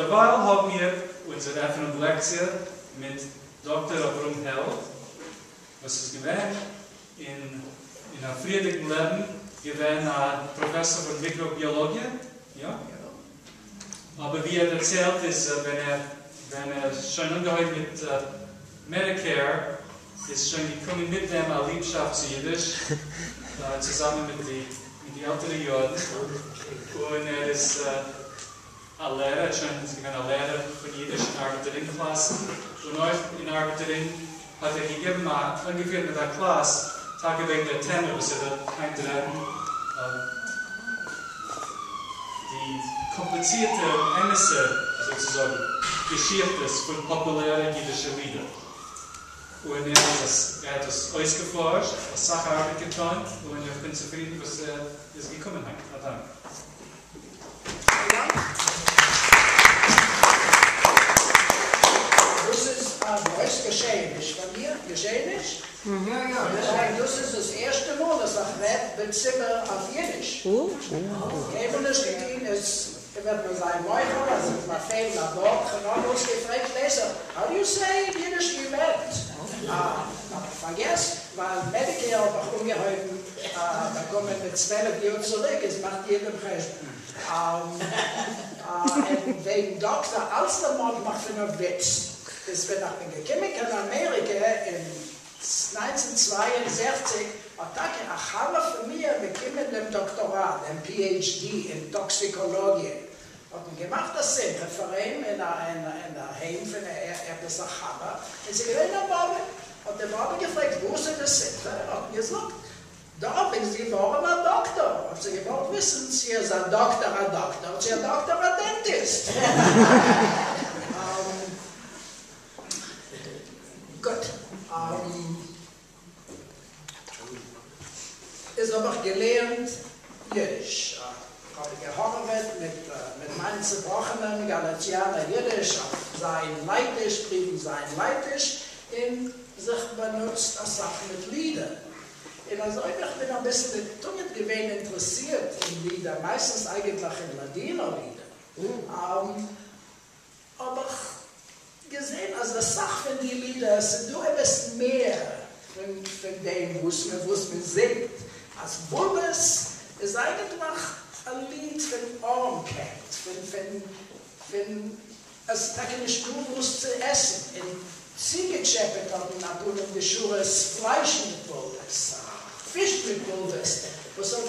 דערווייל האבן מיר אונזער עפענונג לעקציע מיט דאקטער אברהם העלד, וואס איז געווען אין אין א פריערדיגן לעבן געווען א פראפעסאר פון מיקראביאלאגיע, יא? אבער ווי ער דערציילט איז ווען ער ווען ער איז שוין אנגעהויבן מיט מעדיקעיר איז שוין געקומען מיט דעם א ליבשאפט צו אידיש צוזאמען מיט די מיט די עלטערע יארן, און ער איז א לערער, ער האט שוין איז געווען א לערער פון אידיש אין ארבעטער-רינג קלאסן, און אויך אין ארבעטער-רינג האט ער געגעבן א אנגעפירט מיט א קלאס טאקע וועגן דער טעמע וואס ער וועט היינט רעדן, די קאמפליצירטע אמת'ע, אזוי צו זאגן, געשיכטעס פון פאפולערע אידישע לידער. און ער האט עס ער האט עס אויסגעפארשט, אסאך ארבעט געטאן, און איך בין צופרידן וואס ער איז געקומען היינט. א דאנק. דאס איז א גרויס געשעעניש פאר מיר, געשעעניש? ווייל דאס איז דאס ערשטע מאל אז איך רעד בציבור אויף אידיש. קיינמאל נישט געטון, איז וועט מיר זיין מוחל אז עס וועט מיר פעלן א ווארט, כ'האב נאר אויסגעפרעגט לעזער, האו דו יו סעי אין אידיש איווענט? האב איך פארגעסן, ווייל מעדיקעיר האב איך אנגעהויבן באקומען מיט 12 יאר צוריק, איז מאכט איר דעם חשבון. און וועגן דאקטער אלץ דערמאנט מיך פון א וויץ, איז ווען איך בין געקומען קיין אמעריקע אין 1962 האט טאקע א חבר פון מיר באקומען דעם דאקטאראט, דעם PhD אין טאקסיקאלאגיע, האט מען געמאכט א שמחה פאר אים אין א היים פון עפעס א חבר, און ס'איז געווען א באבע, האט די באבע געפרעגט וואס איז די שמחה, האט מען געזאגט דוב איז געווארן א דאקטאר, האט זי געוואלט וויסן צו ער איז א דאקטאר א דאקטאר, צו א דאקטאר א דענטיסט. גוט. איז האב איך געלערנט אידיש. איך האב געהארעוועט מיט מיין צובראכענעם גאליציאנער אידיש אויף זיין לייטיש, פריוון זיין לייטיש, און זיך באנוצט אסאך מיט לידער. און אזוי ווי איך בין אביסל תמיד געווען אינטערעסירט אין לידער, מייסטנס אייגענטליך אין לאדינא לידער, האב איך געזען אז אסאך פון די לידער ס'איז דא עפעס מער פון דעם וואס מען וואס מען זינגט, אז באבעס איז אייגענטליך א ליד פון ארעמקייט, פון פון פון עס איז טאקע נישט דא וואס צו עסן, און צוגעטשעפעט האט מען אפנים די שורות פלייש מיט בולבעס, פיש מיט בולבעס, וואס האט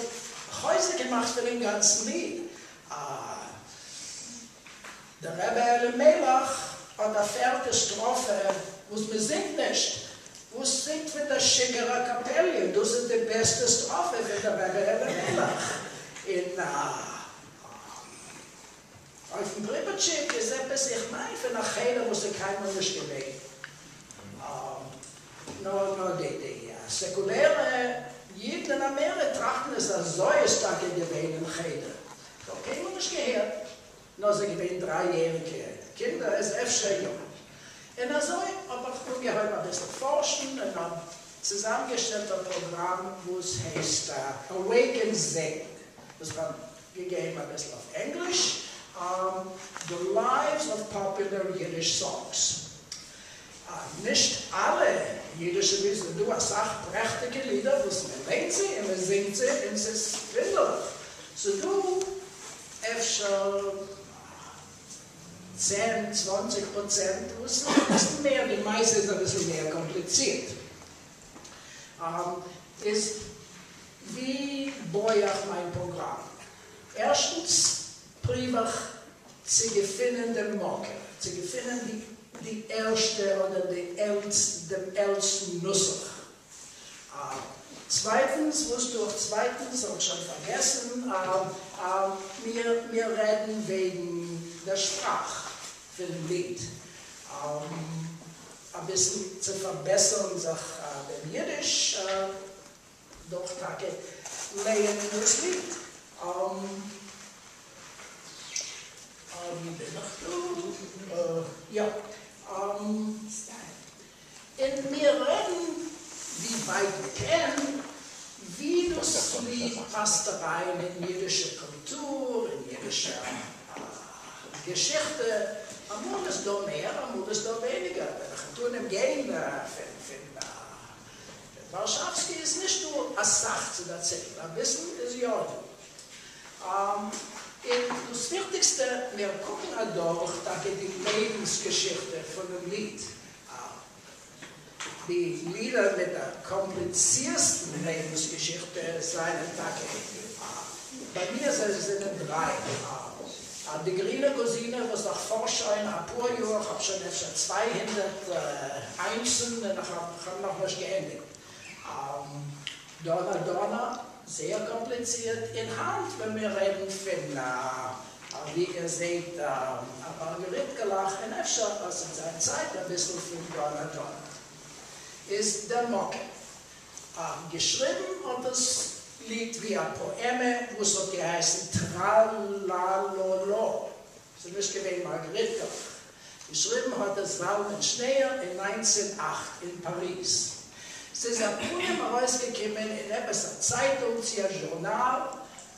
חוזק געמאכט פונעם גאנצן ליד. דער רבי אלימלך האט א פערטע סטראפע וואס מען זינגט נישט, וואס זינגט פון דער שיכור'ער קאפעליע, און דאס איז די בעסטע סטראפע פון דער רבי אלימלך, און אויפן פריפעטשיק איז עפעס, איך מיין פון א חדר וואס איז קיינמאל נישט געווען, נאר נאר די די סעקולערע אידן אין אמעריקע טראכטן אז אזוי איז טאקע געווען אין חדר, כ'האב קיינמאל נישט געהערט. נאר ס'איז געווען דריי יעריגע קינדער איז אפשר יא. און אזוי האב איך אנגעהויבן אביסל פארשן און האב צוזאמגעשטעלט א פראגראם וואס הייסט Awake and Sing וואס איך האב געגעבן אביסל אויף ענגליש, The Lives of Popular Yiddish Songs. נישט אלע אידישע לידער, ס'איז דא אסאך פרעכטיגע לידער וואס מען לערנט זיי און מען זינגט זיי און ס'איז וואונדערליך. ס'איז דא אפשר צען צוואנציג פראצענט וואס איז אביסל מער, די מעשה איז אביסל מער קאמפליצירט. איז ווי בוי איך מיין פראגראם? ערשטנס פריוו איך צו געפינען דעם מקור, צו געפינען די די ערשטע אדער די עלטסטע דעם עלטסטן נוסח. צווייטנס, וואס טו איך צווייטנס האב איך שוין פארגעסן, מיר מיר רעדן וועגן דער שפראך פונעם ליד, אביסל צו פארבעסערן זיך דעם אידיש דורך טאקע לייענען דאס ליד. ווי בין איך דא? יא. און מיר רעדן ווי ווייט מ'קען, ווי דאס ליד פאסט אריין אין אידישע קולטור, אין אידישע. געשיכטע, אמאל איז דא מער אמאל איז דא ווייניגער, ווען איך טוה נעם גיין פון ווארשאווסקי איז נישט דא אסאך צו דערציילן, אביסל איז יא דא. און דאס וויכטיגסטע, מיר קוקן אדורך טאקע די לעבנס-געשיכטע פונעם ליד. די לידער מיט דער קאמפליצירסטן לעבנס-געשיכטע זענען טאקע, ביי מיר זיי זענען דריי, די גרינע גוזינע וואס איך פארש שוין אפאר יאר, איך האב שוין אפשר 200 איינסן און איך האב נאכנישט געענדיגט. דאנא דאנא, זייער קאמפליצירט, און היינט ווען מיר רעדן פון ווי איר זעהט א מארגעריטקעלעך און אפשר אז ס'וועט זיין צייט אביסל פון דאנא דאנא איז דער מקור. געשריבן האט דאס ליד ווי א פאעמע וואס האט געהייסן טראלאלאלא, ס'איז נישט געווען מארגעריטקעלעך. געשריבן האט עס זלמן שניאור אין 1908 אין פאריז. ס'איז א פנים ארויסגעקומען אין עפעס א צייטונג צי א זשורנאל,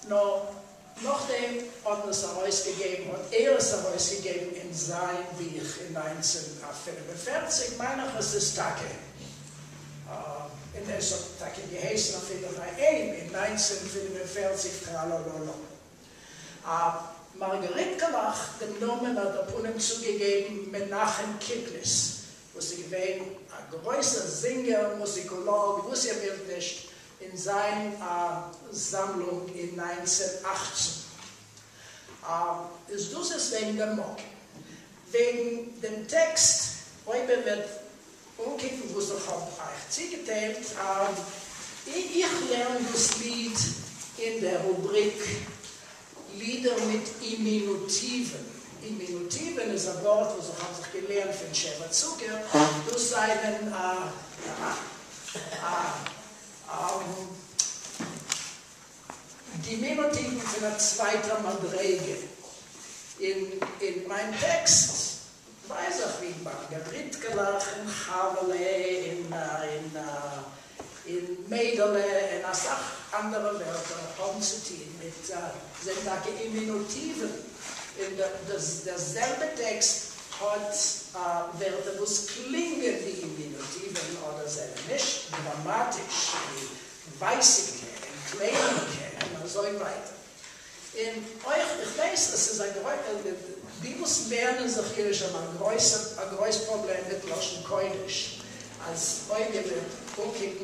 נאר נאכדעם האט מען עס ארויסגעגעבן, האט ער עס ארויסגעגעבן אין זיין בוך אין 1945, מיין איך עס איז טאקע, און עס האט טאקע געהייסן אפילו ביי אים אין 1945 טראלאלאלא. מארגעריטקעלעך, דעם נאמען האט א פנים צוגעגעבן מנחם קיפניס, וואס איז געווען א גרויסער זינגער, מוזיקאלאג, וואס איר ווילט נישט, אין זיין זאמלונג אין 1918. איז דאס איז וועגן דעם מקור. וועגן דעם טעקסט, אויב איר וועט אנקוקן וואס איך האב אייך צוגעטיילט, איך לערן דאס ליד אין דער רובריק לידער מיט אימינוטיוון. אימינוטיוון איז א ווארט וואס איך האב זיך געלערנט פון שבע צוקער, דאס זענען דימינוטיוון פון א צווייטער מדריגה. אין מיין טעקסט ווייס איך ווי מארגעריטקעלעך און חוה'לע און און מיידעלע און אסאך אנדערע ווערטער האבן צו טון מיט זענען טאקע אימינוטיוון, און דער זעלבע טעקסט האט ווערטער וואס קלינגען ווי אימינוטיוון אדער זענען נישט גראמאטיש ווי ווייסינקע און קליינינקע און אזוי ווייטער. און אויך איך ווייס עס איז א די וואס לערנען זיך אידיש האבן א גרויסע א גרויס פראבלעם מיט לשון קודש, אז אויב איר וועט אנקוקן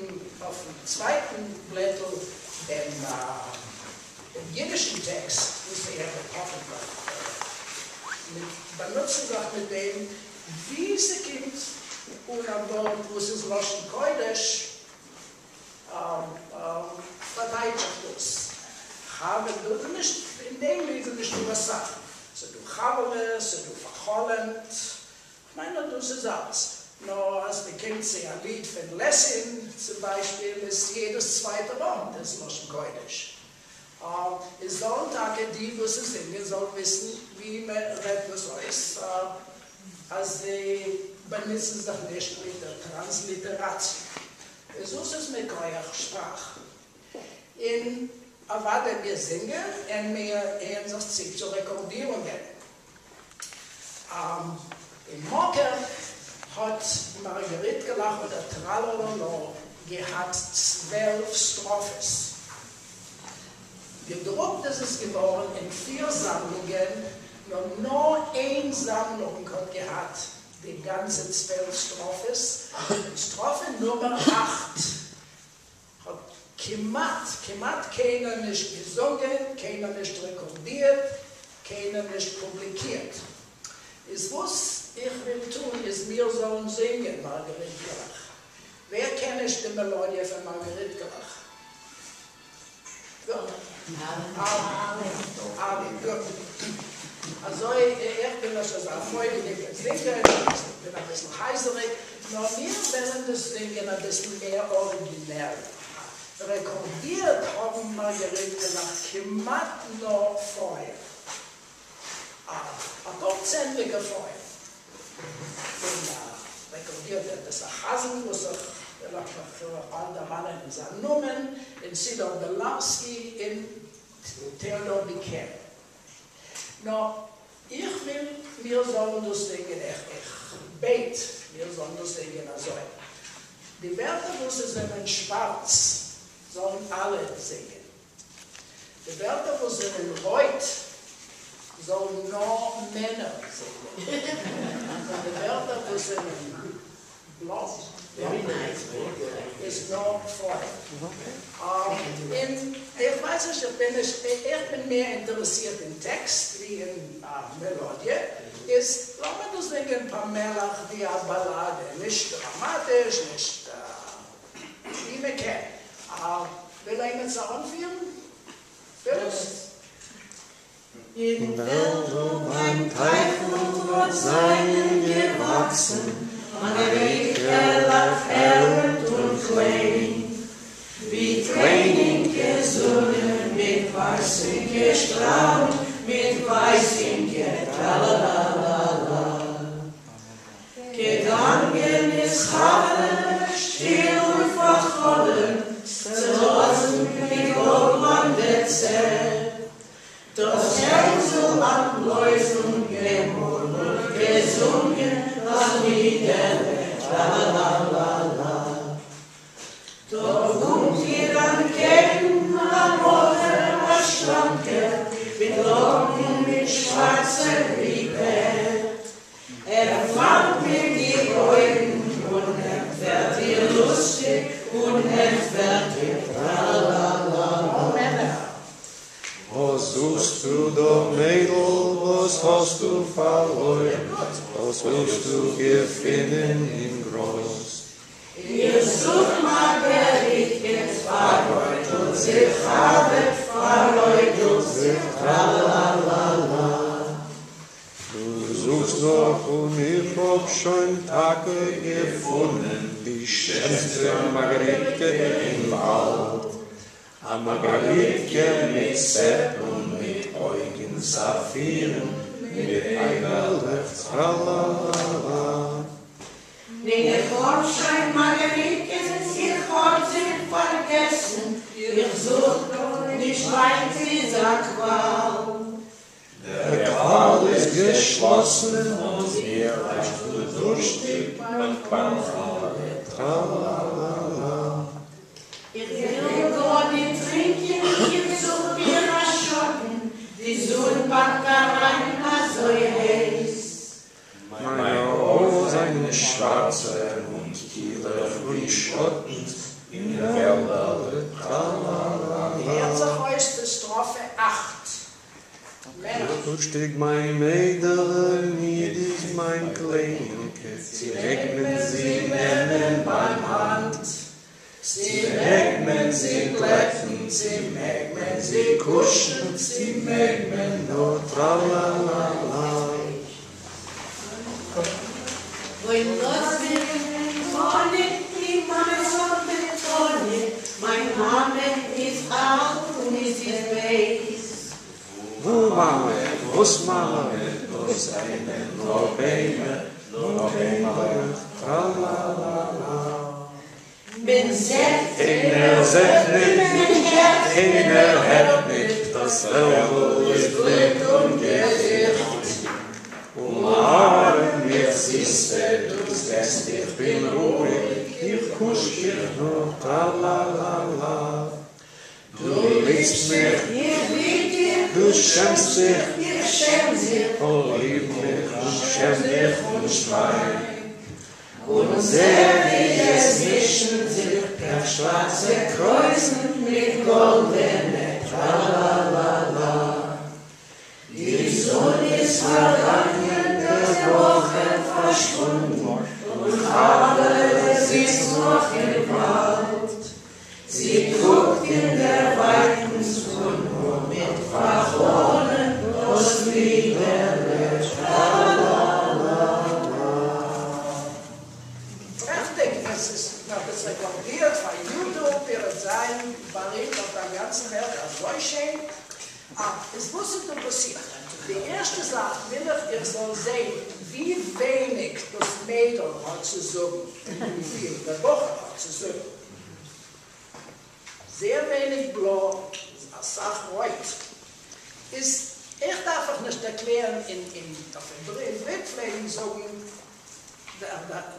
אויפן צווייטן בלעטל דעם דעם אידישן טעקסט וואס איר וועט האפענטליך מיט באנוצן זיך מיט דעם, ווי ס'קומט אן א ווארט וואס איז לשון קודש פארטייטש איך דאס חבר דא איז נישט אין דעם ליד איז נישטא אסאך, ס'איז דא חבר'לע, ס'איז דא פארחלומט, כ'מיין אז דאס איז אלס, נאר אז מ'קומט צו א ליד פון לעסין צום ביישפיל איז יעדעס צווייטע ווארט איז לשון קודש, איז זאלן טאקע די וואס עס זינגען זאלן וויסן ווי מען רעדט דאס אויס, אז זיי באנוצן זיך נישט מיט דער טראנסליטעראציע. איז דאס איז מכח שפראך. און אוודאי מיר זינגען און מיר הערן זיך צו צו רעקארדירונגען. אין מקור האט מארגעריטקעלעך אדער טראלאלאלא געהאט 12 סטראפעס. געדרוקט איז עס געווארן אין פיר זאמלונגען, נאר נאר איין זאמלונג האט געהאט די גאנצע 12 סטראפעס, און סטראפע נומער 8 האט כמעט, כמעט קיינער נישט געזונגען, קיינער נישט רעקארדירט, קיינער נישט פובליקירט. איז וואס איך וויל טון איז מיר זאלן זינגען מארגעריטקעלעך. ווער קען נישט די מעלאדיע פון מארגעריטקעלעך? גוט. אלע. גוט. אזוי איך בין נישט אזא פויליגער זינגער, איך בין אביסל הייזעריג, נאר מיר וועלן דאס זינגען אביסל מער אריגינעל. רעקארדירט האבן מארגעריטקעלעך כמעט נאר פרויען. אפאר צענדליגע פרויען. און רעקארדירט עפעס א חזן וואס איך וועל מיך באלד דערמאנען אין זיין נאמען, און סידאר בעלארסקי און טעאדאר ביקער. נאר איך וויל מיר זאלן דאס זינגען, איך איך בעט מיר זאלן דאס זינגען אזוי, די ווערטער וואס עס זענען שווארץ זאלן אלע זינגען, די ווערטער וואס זענען רויט זאלן נאר מענער זינגען, און די ווערטער וואס זענען בלוי איז נאר פרויען. און איך ווייס נישט, איך בין נישט, איך בין מער אינטערעסירט אין טעקסט ווי אין מעלאדיע, איז לאמיר דאס זינגען פאמעלעך ווי א באלאדע, נישט דראמאטיש, נישט ווי מען קען. וויל עימיצער אנפירן? פיליפס? אין וועלדל ביים טייכל דארט זיינען געוואקסן מאגעריטקעלעך עלנד און קליין, ווי קליינינקע זונען מיט ווייסינקע שטראלן, מיט ווייסינקע טראלאלאלאלא. געגאנגען איז חוה'לע שטיל און פארחלומט, צעלאזן די גלאבלאנדע צעפ. דאָס העלדזל אַנטבלויזט און געמורמלט, געזונגען אַ לידעלע, טראַלאַלאַלאַלאַ. דאָ קומט איר אַנטקעגן אַ בחור אַ שלאַנקער, מיט לאָקן מיט שוואַרצע ווי פּעך. ער פֿלאַמט מיט די אויגן און ענטפֿערט איר לוסטיק און ענטפֿערט איר, טראַלאַלאַלאַלאַ. וואס זוכסטו דא מיידל, וואס האסטו פארלוירן, וואס ווילסטו געפינען אין גראז? איך זוך מארגעריטקעס, פאררויטלט זיך חוה, פאררויטלט זיך, טראלאלאלא. דו זוכסט נאך און איך האב שוין טאקע געפונען די שענסטע מארגעריטקע אין וואלד. א מארגעריטקע מיט צעפ און מיט אויגן סאפירן, מיט אייגעלעך טראלאלאלא. ניין איך האב שוין מארגעריטקעס, איך האב זיך פארגעסן, איך זוך נישט ווייל ס'איז א קוואל. דער קוואל איז געשלאסן און מיר לייכט דורשטיג מיין חוה'לע טראלאלאלא. איך וויל גארניט טרינקען, איך זוך מיר א שאטן, די זון באקט אריין אזוי הייס. מיינע אויגן זענען שווארצע און קילער ווי שאטנס אין וועלדעלע טראלאלאלא. הערט זיך אויס די סטראפע אכט. מענער. דורשטיג מיין מיידעלע, מיד איז מיין קליינינקע, צי מעג מען זי נעמען ביים האנט? צי מעג מען זי גלעטן, צי מעג מען זי קושן, צי מעג מען נאר טראלאלאלא. אוי לאז מיך גארניט, די מאמע זאגט מען טאר ניט, מיין מאמע איז אלט און איז איז בייז. וואו מאמע, וואס מאמע, דאס זענען נאר ביימער, נאר ביימעלעך, טראלאלאלא. מען זעט. קיינער זעט ניט, מען הערט. קיינער הערט ניט, דאס וועלדל איז בלינד און געדיכט. אומארעם מיך זיסע, דו זעסט איך בין רואיג, איך קוש דיך נאר, טראלאלאלא. דו ליבסט מיך. איך ליב דיך. דו שעמסט זיך. איך שעם זיך. אָ, ליב מיך און שעם דיך און שווייג. און זע ווי עס מישן זיך פעך-שווארצע קרויזן מיט גאלדענע, טראלאלאלא. די זון איז פארגאנגען, דער בחור פארשוואונדן, און חוה'לע זיצט נאך אין וואלד. זי קוקט אין דער ווייטנס און מורמלט פארחלומט דאס לידעלע, טראלאלאלא. פרעכטיג! עס איז נאך עס רעקארדירט פאר יוטוב, איר וועט זיין בארימט אויף דער גאנצן וועלט, אזוי שיין! אה, איז וואס איז דא פאסירט? די ערשטע זאך וויל איך איר זאלט זעהן ווי ווייניג דאס מיידל האט צו זאגן און וויפיל דער בחור האט צו זאגן. זייער ווייניג בלוי, אסאך רויט. איז. איך דארף אייך נישט ערקלערן אין אין אויף עברית פלעגן זאגן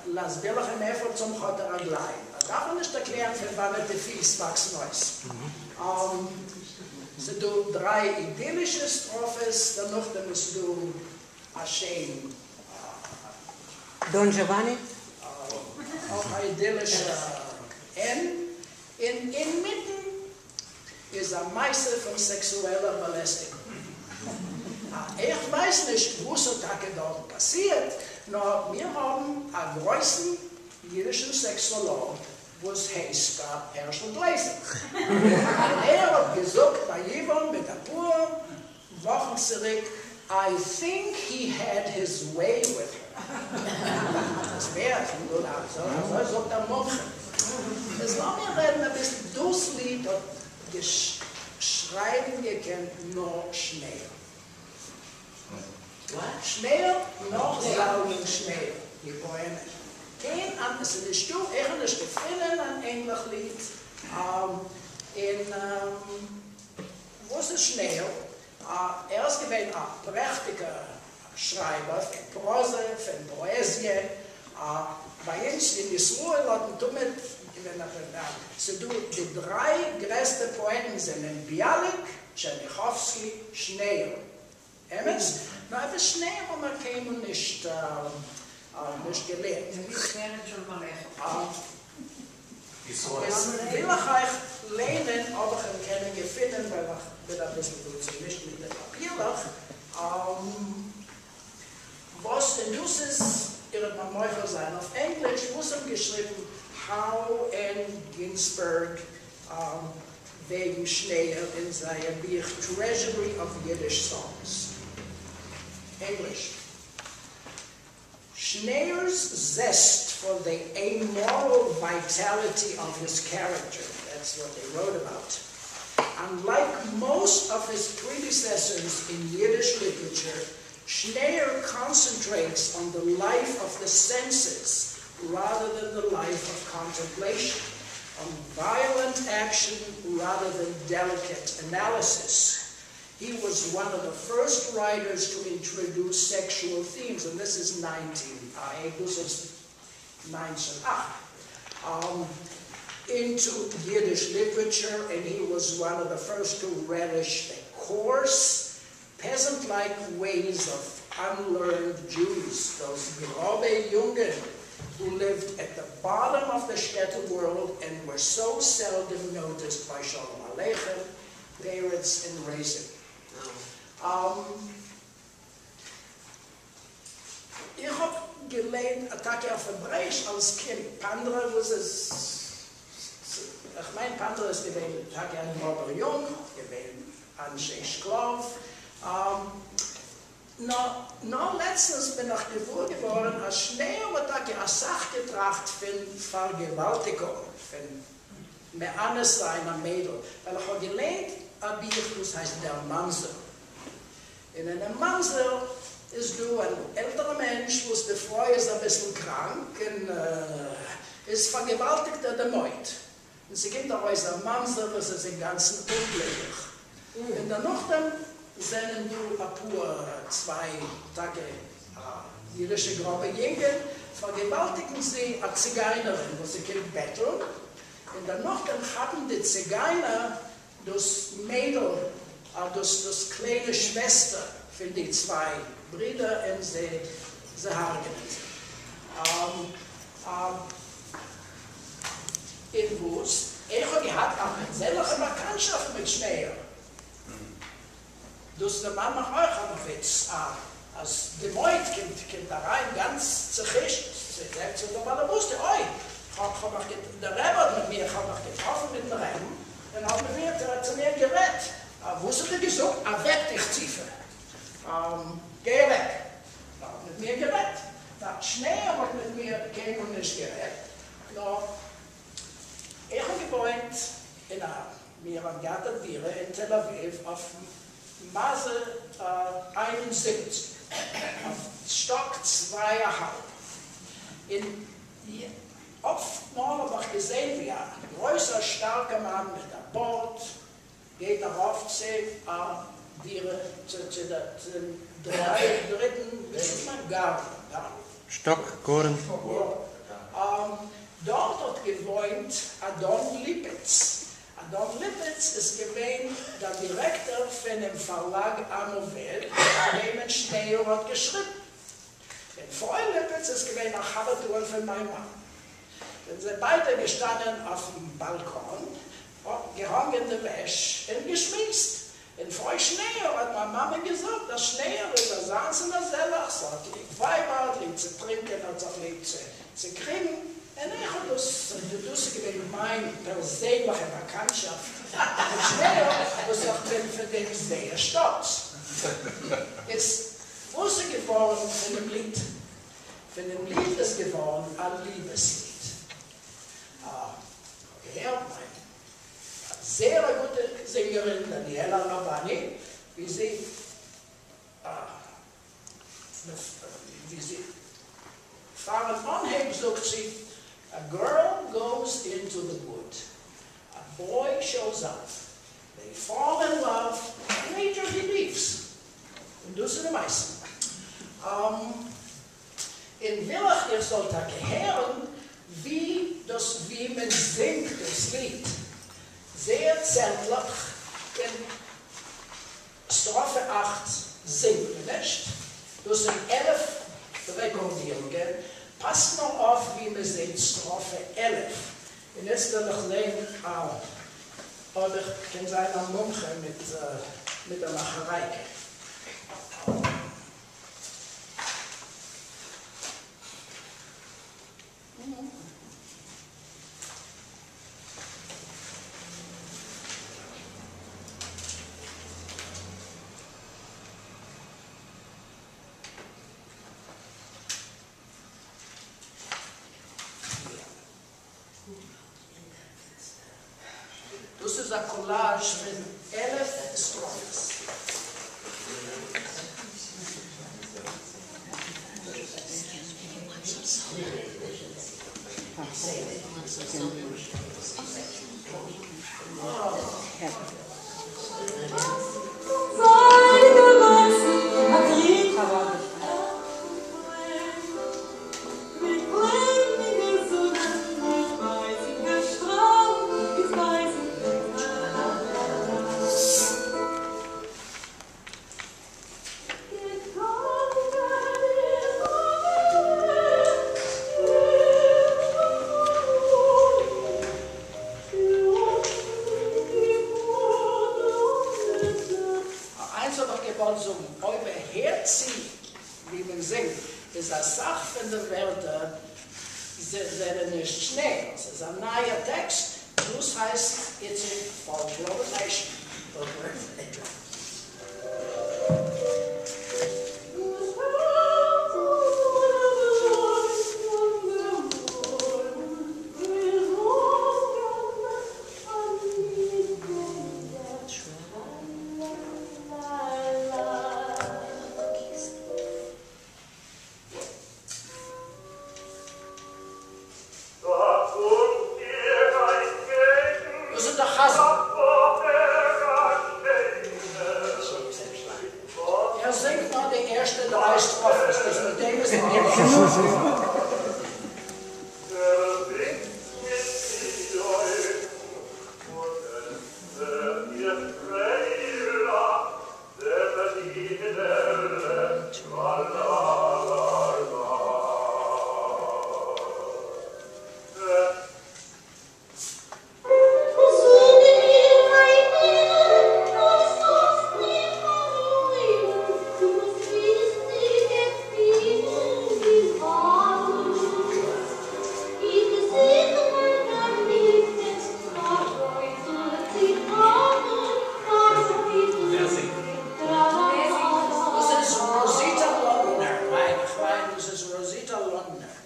להסביר לכם מאיפה צומחות הרגליים דארף מען נישט ערקלערן פון וואנעט די פיס וואקסן אויס. ס'איז דא דריי אידילישע סטראפעס דערנאכדעם איז דא א שיין דאן דזשאוואני. אויך א אידילישע ענד און אינמיטן איז א מעשה פון סעקסועלער באלעסטיגונג. איך ווייס נישט וואס האט טאקע דארטן פאסירט, נאר מיר האבן א גרויסן אידישן סעקסאלאג וואס הייסט הערשל גלעזער, און ער האט געזאגט ביי ייווא'ן מיט אפאר וואכן צוריק, איי טינק הי העד היז וועי וויט הער. דאס ווערט פון דא אזוי זאגט א מומחה. איז לאמיר רעדן אביסל, דאס ליד האט שרייבן געקענט נאר שניאור. שניאור נאר זלמן שניאור, די פאעמע. קיין אנדער, ס'איז נישטא, איך האב נישט געפונען אן ענליך ליד אין. וואס איז שניאור? ער איז געווען א פרעכטיגער שרייבער פון פראזע, פון פאעזיע. ביי אונז אין ישראל האט מען תמיד געווען א ס'איז דא די דריי גרעסטע פאעטן זענען ביאליק, טשערניכאווסקי, שניאור. אמת? נאר עפעס שניאור האבן מיר קיינמאל נישט נישט געלערנט. איז וויל איך אייך ליינען אויב איך וועל קענען געפינען ווייל איך בין אביסל דא צומישט מיט די פאפירלעך וואס און דאס איז איר וועט מיר מוחל זיין אויף ענגליש וואס האבן געשריבן האו ענד גינסבערג וועגן שניאור אין זייער בוך Treasury of Yiddish Songs, ענגליש. Shneyor's zest for the amoral vitality of his character, that's what they wrote about. Unlike most of his predecessors in Yiddish literature, Shneyor concentrates on the life of the senses rather than the life of contemplation, on violent action rather than delicate analysis. He was one of the first writers to introduce sexual themes, and this is 19, this is 1908, into Yiddish literature, and he was one of the first to relish the coarse, peasant-like ways of unlearned Jews, those grobe Jungen who lived at the bottom of the shtetl world and were so seldom noticed by Sholem Aleichem, Peretz, and Raisin. איך האב געליינט טאקע אויף העברעיש אלס קינד, פאנדרע וואס איז, איך מיין פאנדרע איז געווען טאקע א גראבער יונג, געווען אנשי שקלאוו, נאר נאר לעצטנס בין איך געוואר געווארן אז שניאור האט טאקע אסאך געטראכט פון פארגוואלטיגונג, פון מאנס זיין א מיידל, ווייל איך האב געליינט א בוך וואס הייסט דער ממזר, און אינעם ממזר איז דא אן עלטערע מענטש וואס די פרוי איז אביסל קראנק און איז פארגוואלטיגט ער די מויד, און ס'קומט ארויס א ממזר וואס איז אינגאנצן אומגליקליך, און דערנאכדעם זענען דא אפאר צוויי טאקע אידישע גראבע יונגען פארגוואלטיגן זיי א ציגיינערין וואס זי קומט בעטלן, און דערנאכדעם כאפן די ציגיינער דאס מיידל, דאס דאס קליינע שוועסטער פון די צוויי ברידער און זיי זיי הרג'נען זי. און וואס? איך האב געהאט א פערזענליכע באקאנטשאפט מיט שניאור. דאס דערמאנט מיך אויך אן א וויץ, אז די מויד קומט קומט אריין גאנץ צעחושט, זי זאגט צו דער באלעבאסטע, אוי, כ'האב מיך געט, דער רבי האט מיט מיר, כ'האב מיך געטראפן מיטן רעבן, און האט מיט מיר צו מיר גערעדט, וואס האט ער געזאגט? אוועק די חצופה, גיי אוועק, ער האט מיט מיר גערעדט, שניאור האט מיט מיר קיינמאל נישט גערעדט, נאר איך האב געוואוינט אין א, מיר האבן געהאט א דירה אין תל אביב אויף מאזע 71, אויף שטאק צוויי א האלב, און אפט מאל האב איך געזען ווי א גרויסער שטארקער מאן מיט א בארד גייט ארויף צו א. דירה, צו דעם דריטן, ווי זאגט מען, גארטן, שטאק, גארן. יא. דארט האט געוואוינט אדון ליפעץ. אדון ליפעץ איז געווען דער דירעקטאר פונעם פארלאג עם עובד, פאר וועמען שניאור האט געשריבן. און פרוי ליפעץ איז געווען א חבר'טע פון מיין מאן. זענען זיי ביידע געשטאנען אויפן באלקאן, געהאנגען די וועש און געשמועסט. און פרוי שניאור האט מיין מאמע געזאגט אז שניאור איז אזאנס און אזעלעכס, ער האט ליב ווייבער, האט ליב צו טרינקען, האט זיך ליב צו קריגן, און איך האב דאס, דאס איז געווען מיין פערזענליכע באקאנטשאפט מיט שניאור, וואס איך בין פון דעם זייער שטאלץ. איז וואס איז געווארן פון דעם ליד? פון דעם ליד איז געווארן א ליבעס ליד. כ'האב געהערט מיין זייער א גוטע זינגערין דניאלה ראבאני ווי זי ווי זי פארן אנהייב זאגט זי A girl goes into the wood, a boy shows up, they fall in love, later he leaves. און דאס איז די מעשה. און וויל איך איר זאלט טאקע הערן ווי דאס ווי מען זינגט דאס ליד זייער צערטליך, אין סטראפע 8 זינגט מען נישט, דאס זענען 11 רעקארדירונגען, פאסט נאר אויף ווי מען זינגט סטראפע 11, און יעצט וועל איך זען אויב איך קען זיין א מומחה מיט דער מאכערייקע. דאס איז א קאלאזש פון 11 סטראפעס. איינס האב איך געוואלט זאגן, אויב איר הערט צו ווי מען זינגט, איז אסאך פון די ווערטער זענען נישט שניאור, ס'איז א נייער טעקסט, דאס הייסט it's a folklorization. דאס איז דער חזן. ער זינגט נאר די ערשטע דריי סטראפעס, דאס מיט דעם איז ער געווען. ווער זינגט? דאס איז ראזיטא לאנדנער, מיין איך מיין דאס איז ראזיטא לאנדנער.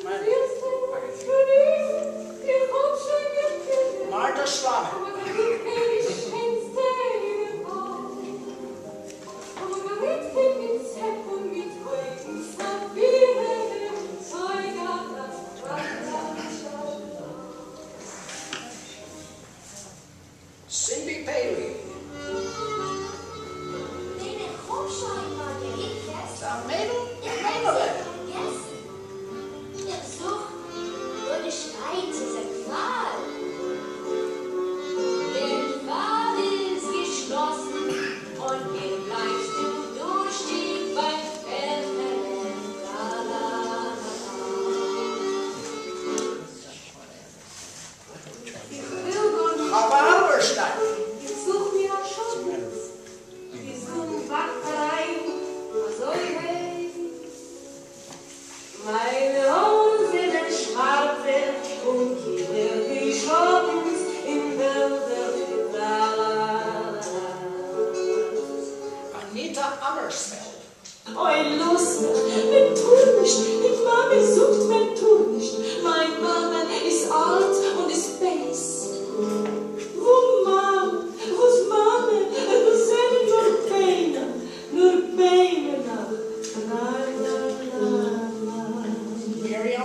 מיין מארטא שלאמען. Cindy Paley.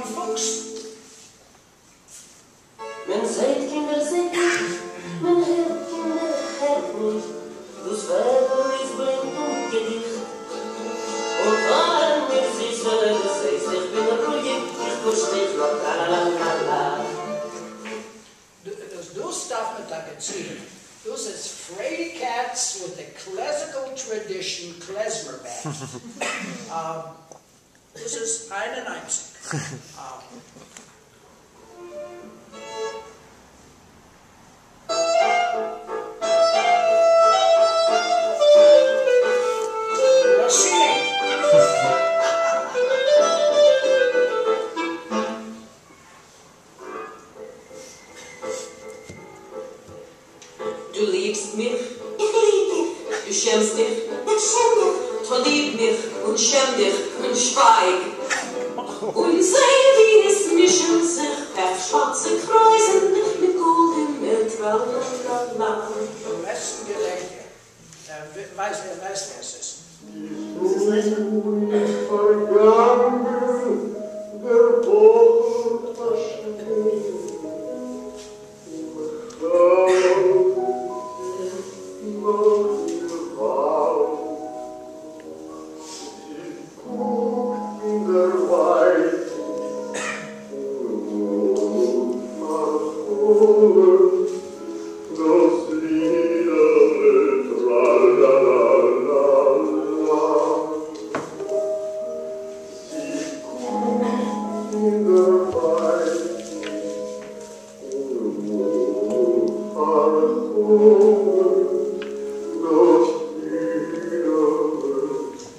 אברהם פוקס. מען זעט, קינדער, זעט נישט, מען הערט, קינדער, הערט נישט, דאס וועלדל איז בלינד און געדיכט. און פארן מיר זיסע, דו זעסט איך בין רואיג, איך קוש דיך נאר טראלאלאלאלא. דאס דארף מען טאקע צוהערן, דאס איז פרעדי קעץ וויט די קלעזיקעל טרעדישאן קלעזמער בענד, דאס איז 91. ראסיני. דו ליבסט מיך? איך ליב דיך. דו שעמסט דיך? איך שעם מיך. טאָ ליב מיך און שעם דיך און שווייג. און זע ווי עס מישן זיך פעך-שוואַרצע קרייזן מיט גאָלדענע טראַלאַלאַלאַ. דעם בעסטן געדענק איך. ער ווייסט, ער ווייסט ווער עס איז. פארגאנגען דער בחור פארשווינדט און חלומ'ט נאך איר וואלד. זי קוקט אין דער ווייטן און פארחלומ'ט דאס לידעלע טראלאלאלאלא. זי קוקט אין דער ווייטן און פארחלומ'ט דאס לידעלע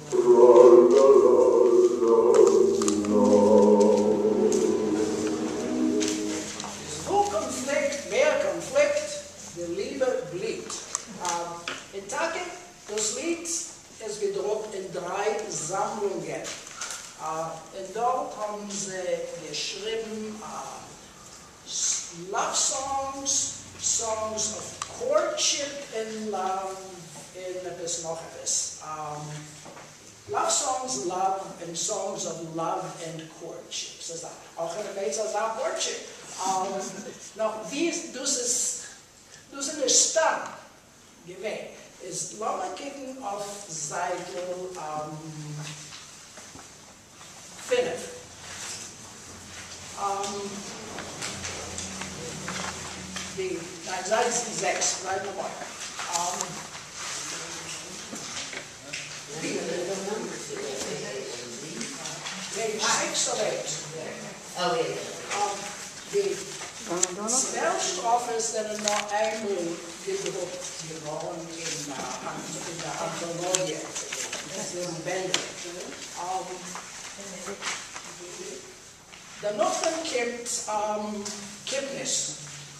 טראלאלאלאלא. וואו קאנפליקט, מער קאנפליקט, די ליבע בליט. און טאקע דאס ליד איז געדרוקט אין דריי זאמלונגען, און דארט האבן זיי געשריבן love songs, songs of courtship and love, און עפעס נאך עפעס. Love songs, love, and songs of love and courtship. ס'איז אויך אין אזא courtship. נאר, ווי איז, דאס איז, דאס איז נישט סתם געווען. איז, לאמיר קוקן אויף זייטל 5. די, ניין, זייט 6, זייט נומער. די, page 6 of 8. Oh, yeah. די 12 סטראפעס זענען נאר איינמאל געדרוקט געווארן אין דער אנטאלאגיע. דאס זענען בענדער. דערנאך קומט קיפניס.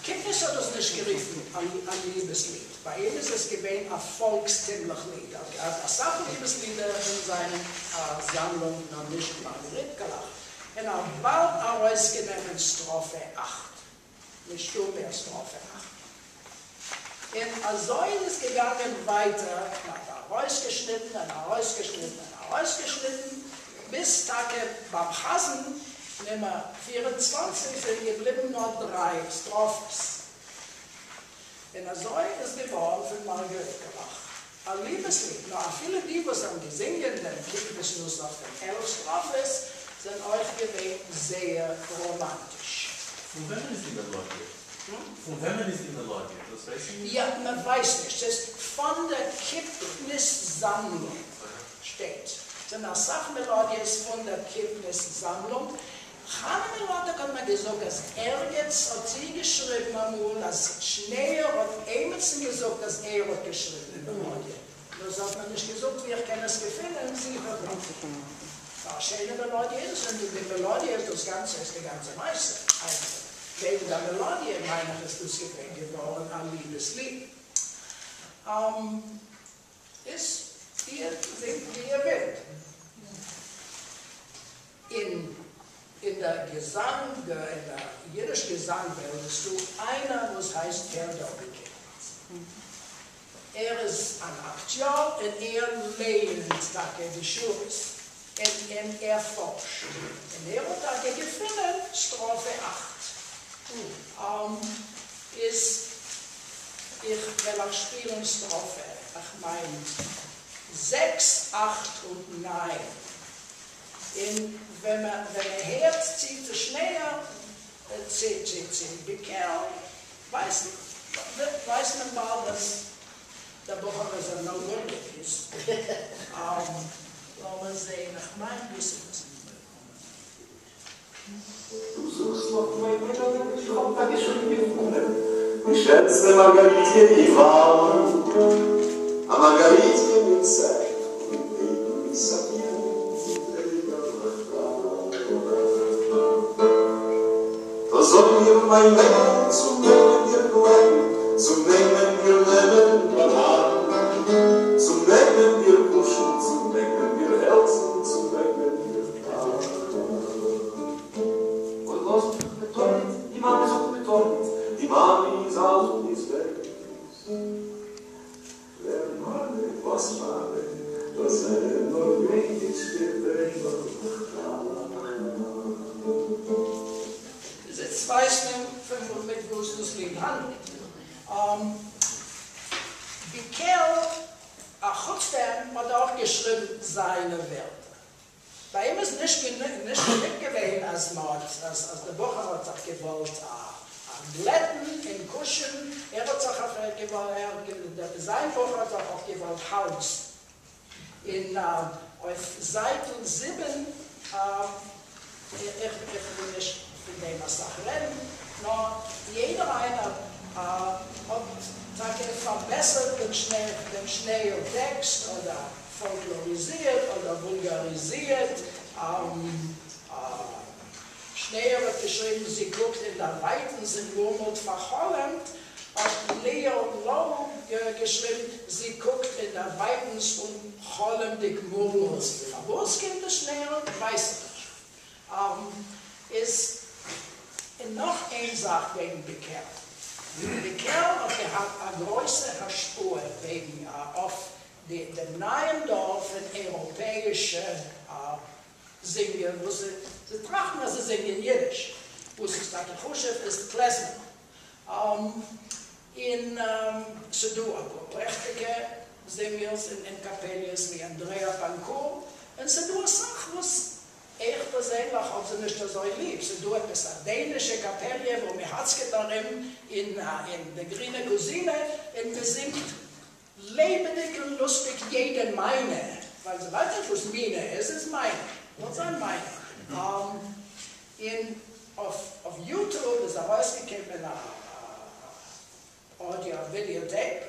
קיפניס האט דאס נישט גערופן א ליבעסליד. ביי אים איז עס געווען א פאלקסטימלעך ליד. א סך ליבעסלידער אין זיין זאמלונג, נאר נישט מארגעריטקעלעך. און ער האט באלד ארויסגענומען סטראפע 8. נישטא מער סטראפע 8. און אזוי איז עס געגאנגען ווייטער, מען האט ארויסגעשניטן און ארויסגעשניטן און ארויסגעשניטן, ביז טאקע ביים חזן נומער 24 זענען געבליבן נאר דריי סטראפעס. און אזוי איז געווארן פון מארגעריטקעלעך א ליבעסליד. נאר אפילו די, וואס האבן געזונגען דעם קיפניס נוסח פון 11 סטראפעס, זענען אויך געווען זייער ראמאנטיש. פון וועמען איז די מעלאדיע? פון וועמען איז די מעלאדיע? דאס ווייס איך נישט. יא, מען ווייסט נישט. ס'איז פון דער קיפניס-זאמלונג שטייט. זענען א סך מעלאדיעס פון דער קיפניס-זאמלונג. חנה מלאטאק האט מיר געזאגט, אז ערגעץ האט זי געשריבן אמאל, אז שניאור האט עמעצן געזאגט, אז ער האט געשריבן די מעלאדיע. דאס האט מען נישט געזאגט, ווי איך קען עס געפינען, זיכער נישט. א שיינע מעלאדיע איז, און די מעלאדיע איז דאס גאנצע, איז די גאנצע מעשה. אייגנטליך. וועגן דער מעלאדיע, מיין איך, איז דאס געווען געווארן א ליבעסליד. איז איר זינגט ווי איר ווילט. אין דער געזאנג, אין דער יידיש געזאנג-וועלט איז דא איינער, וואס הייסט הער דובי קיפניס. ער איז אן אקטיאר און ער לייענט טאקע די שורות. און און ער פארשט, און ער האט טאקע געפונען סטראפע אכט. איז איך וועל אייך שפילן סטראפע, איך מיין זעקס, אכט און ניין. און ווען מען ווען מען הערט צו צו שניאור, צו צו צו ביקעל, ווייסט ווייסט מען באלד אז דער בחור איז א נאו גודניק איז לאמיר זעהן איך מיין דאס איז עס. דו זוכסט נאך מיין מיידעלע איך האב טאקע שוין געפונען די שענסטע מארגאריטקע אין וואלד א מארגאריטקע מיט צעפ און אויגן ווי סאפירן מיט אייגעלעך גאלד טא זאג מיר מיין מיידל צו מעג מען דיר גלעטן צו מעג מען דיר נעמען ביים האנט צו מעג מען דיר קושן צו מעג מען דיר העלדזן צו מעג מען דיר אוי לאז מיך מ'טאר ניט, די מאמע זאגט מ'טאר ניט, די מאמע איז אלט און איז בייז. ווער מאמע, וואס מאמע, דאס זענען נאר יונגעטשקע ביימעלעך איז ווייסט מען פון מיט וואס דאס ליד האנדלט. ביקעל, אחוץ דעם האט ער אויך געשריבן זיינע ווערטער. ביי אים איז נישט גענוג געווען אז אז דער בחור האט זיך געוואלט גלעטן און קושן, ער האט זיך אויך געוואלט, זיין בחור האט זיך אויך געוואלט האלדזן. און אויף זייטל זיבן, איך וויל נישט פון דעם אסאך רעדן, נאר יעדער איינער האט טאקע פארבעסערט דעם שניאור טעקסט אדער פאלקלאריזירט אדער וואולגאריזירט. שניאור האט געשריבן זי קוקט אין דער ווייטנס און מורמלט פארחלומט, האט ליאו לאוב געשריבן זי קוקט אין דער ווייטנס און חלומדיק מורמלט. פארוואס קומט עס שניאור ווייס איך נישט. איז און נאך איין זאך וועגן ביקעל. ביקעל האט געהאט א גרויסע השפעה וועגן אויף די דעם נייעם דור פון אייראפעאישע זינגער וואס זיי טראכטן אז זיי זינגען אידיש, וואס איז טאקע חשוב איז קלעזמער. און ס'דא אפאר פרעכטיגע זינגערס און קאפעליעס ווי אנדרעא פאנקור, און ס'דא אסאך וואס איך פערזענליך האב זיי נישט אזוי ליב, ס'איז דא עפעס א דענישע קאפעליע וואו מ'האצקעט ארום אין די גרינע קוזינע און מ'זינגט לעבעדיג און לוסטיג יעדע מיינע, ווייל זי ווייסט נישט וואס מינע איז, איז מיינע, זאל זיין מיינע. און אויף יוטוב איז ארויסגעקומען א אודיאו ווידעא טעיפ,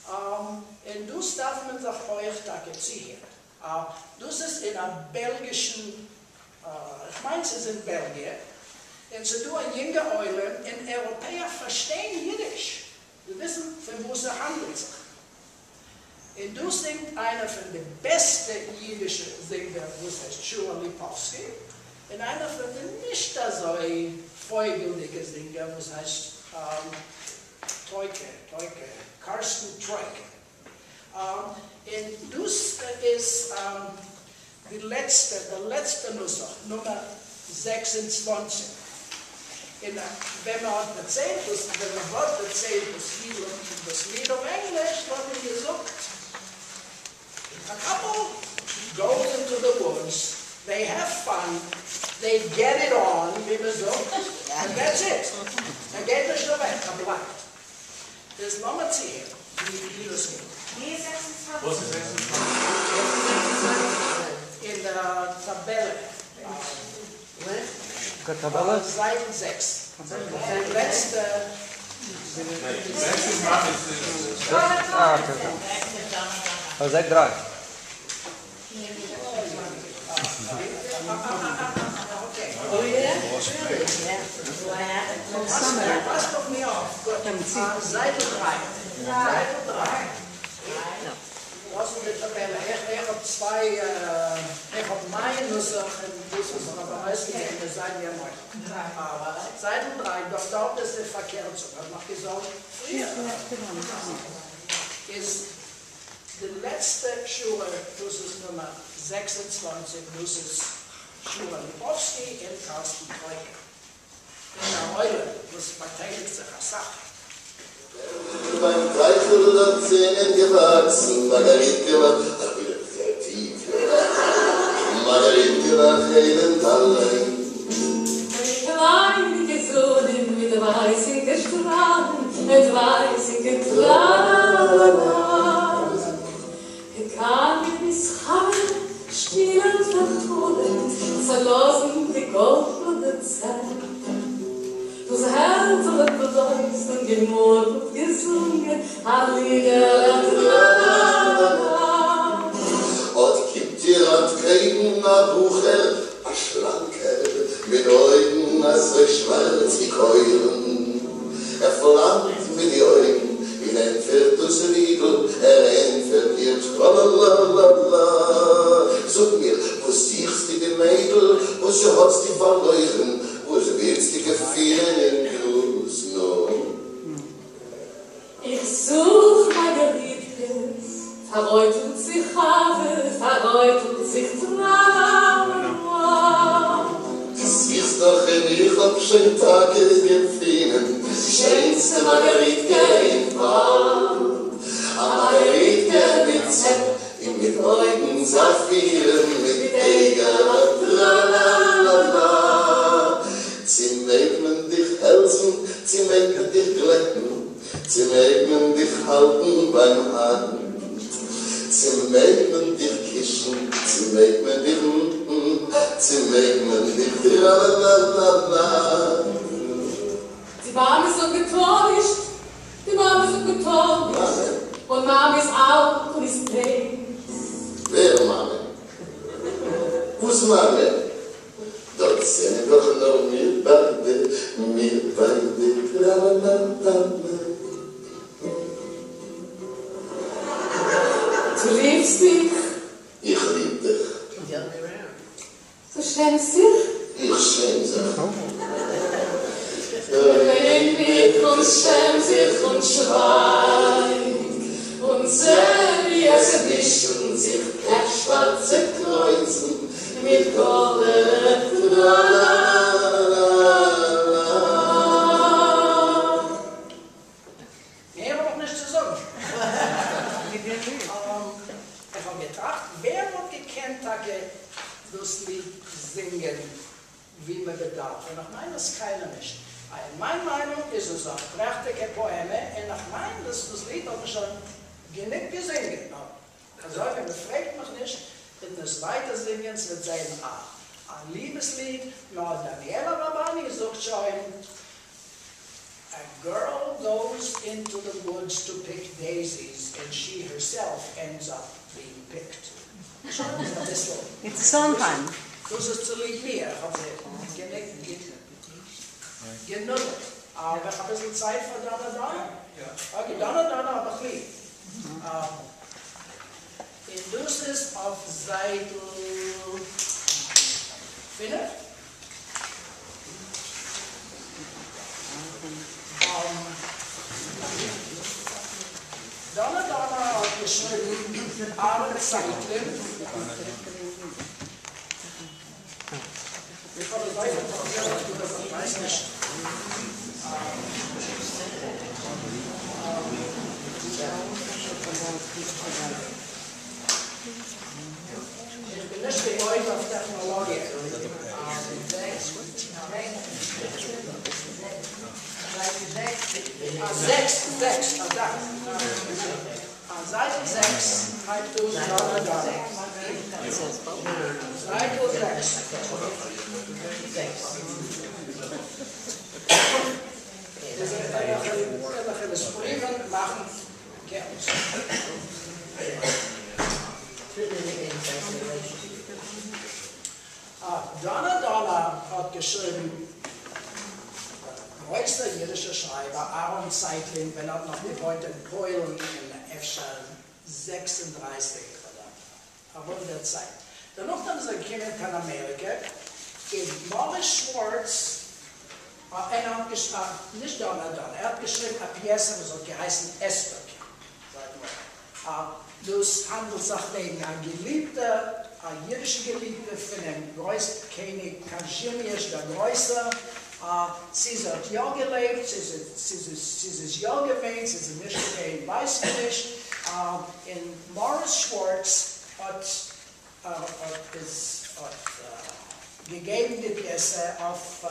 און דאס דארף מען זיך אויך טאקע צוהערן. דאס איז אין א בעלגישן, איך מיין ס'איז אין בעלגיע, און ס'איז דא א יונגע עולם, און אייראפעער פארשטיין אידיש, זיי וויסן פון וואס ס'האנדלט זיך. און דא זינגט איינער פון די בעסטע אידישע זינגער וואס הייסט שוע ליפאווסקי, און איינער פון די נישט אזוי פויגלדיגע זינגער וואס הייסט טרויקע, טרויקע, קארסטן טרויקע. און דאס איז די לעצטע, דער לעצטער נוסח, נומער 26. און ווען מען האט דערציילט דאס, ווען מען האט דערציילט דאס ליד, דאס ליד אויף ענגליש, האט מען געזאגט, A couple goes into the woods, they have fun, they get it on, ווי מען זאגט, and that's it. ער גייט נישט אוועק, ער בלייבט. איז לאמיר צוהערן ווי דאס גייט. ווי איז 26? וואס איז 26? אין דער טאבעלע. טאבעלע? זייטל זעקס. לעצטע. זעקס איז ממש. אה, okay. אבער זייט דריי. Okay. Oh yeah? Yeah. Do I have it? פאסט אויף מיר אויף. גוט. זייטל דריי. זייטל דריי. וואס איז די טאבעלע? איך איך האב צוויי, איך האב מיין נוסח און דאס וואס איך האב ארויסגעגעבן איז זייט מיר מוחל. זייטל דריי, דאס דארט איז די פארקערצונג, האב איך געזאגט פריער. איז די לעצטע שורה, דאס איז נומער 26, דאס איז שורה ליפאווסקי און קארסטן טרויקע. און א עולם וואס באטייליגט זיך אסאך. ביים טייכל זענען געוואקסן מארגאריטקעלעך, איך בין קריעטיוו, מארגאריטקעלעך איינע אליין. קליינינקע זונען מיט ווייסינקע שטראלן, מיט ווייסינקע טראלאלאלא. געגאנגען איז חוה שטיל און פארחלומט, צעלאזן די גאלדענע צעפ. דאס הערצעלע האט געברויזט און געמורמלט, געזונגען א לידעלע טראלאלאלא. אט קומט איר אנטקעגן א בחור א שלאנקער, מיט אויגן אזוי שווארץ ווי קוילן. ער פלאמט מיט די אויגן און ענטפערט דאס לידל, ער ענטפערט איר טראלאלאלאלא. זאג מיר, וואס זוכסטו די מיידל, וואס האסטו פארלוירן, וואס ווילסטו געפינען אין גראז, נו? איך זוך מארגאריטקעס, פאררויטלט זיך חוה, פאררויטלט זיך טראלאלאלא. דו זוכסט דאך און איך האב שוין טאקע געפונען די שענסטע מארגאריטקע אין וואלד. א מארגאריטקע מיט צעפ און מיט אויגן זאפירן, מיט אייגעלעך טראלאלאלא. צי מעג מען דיך העלדזן, צי מעג מען דיך גלעטן, צי מעג מען דיך האלטן ביים האנט, צי מעג מען דיך קישן, צי מעג מען דיך צי מעג מען דיך טראלאלאלא. די מאמע זאגט מ'טאר נישט, די מאמע זאגט מ'טאר נישט, און מאמע איז אלט און איז בייז. ווער מאמע? וואס מאמע? דארט זענען דאך נאר מיר ביידע, מיר ביידע, טראלאלאלא. דו ליבסט מיך? איך ליב דיך. דו שעמסט זיך? איך שעם זיך. ליב מיך און שעם זיך און שווייג, און זע ווי עס מישן זיך פעכשווארצע קרויזן מיט גאלדענע טראלאלאלא. מער האב איך נישט צו זאגן. איך האב געטראכט, ווער וואלט געקענט טאקע דאס ליד זינגען ווי מען באדארף, און איך מיין אז קיינער נישט. אין מיין מיינונג איז עס א פרעכטיגע פאעמע, און איך מיין אז דאס ליד האט מען שוין גענוג געזינגען. נאר אזוי ווי מען פרעגט מיך נישט, וועט מען עס ווייטער זינגען, ס'וועט זיין א ליבעס ליד, נאר דניאלה רבני זאגט שוין, A girl goes into the woods to pick daisies and she herself ends up being picked. שוין אביסל. It's Sondheim. דאס איז צוליב מיר, איך האב זי גענוג גענודעט. האב איך אביסל צייט פאר דאנא דאנא? Okay, דאנא דאנא האב איך ליב. און דאס איז אויף זייטל 5. דאנא דאנא האט געשריבן אהרן צייטלין. איך האב אזויפיל פאפיר דא אז איך ווייס נישט. איך בין נישט געבויט אויף טעכנאלאגיע. א זעקס, זעקס, א דאנק. א זייטל 6 הייבט אן דאנא דאנא. זייטל 6. איז עטליכע מספרים מאכן כאאס. דאנא דאנא האט געשריבן דער גרויסער אידישער שרייבער אהרן צייטלין ווען ער האט נאך געוואוינט אין פוילן אין אפשר 36 אדער ארום דער צייט. דערנאך איז ער געקומען קיין אמעריקע און מאריס שווארץ, ער האט געשריבן, נישט דאנא דאנא, ער האט געשריבן א פיעסע וואס האט געהייסן אסתר'קע. דאס האנדלט זיך וועגן א געליבטע, א אידישע געליבטע פונעם גרויסן קעניג קאזשימיעזש דער גרויסער, צי זי האט יא געלעבט, צי זי איז יא געווען, צי זי איז נישט געווען ווייסט מען נישט, און מאריס שווארץ האט האט געגעבן די פיעסע אויף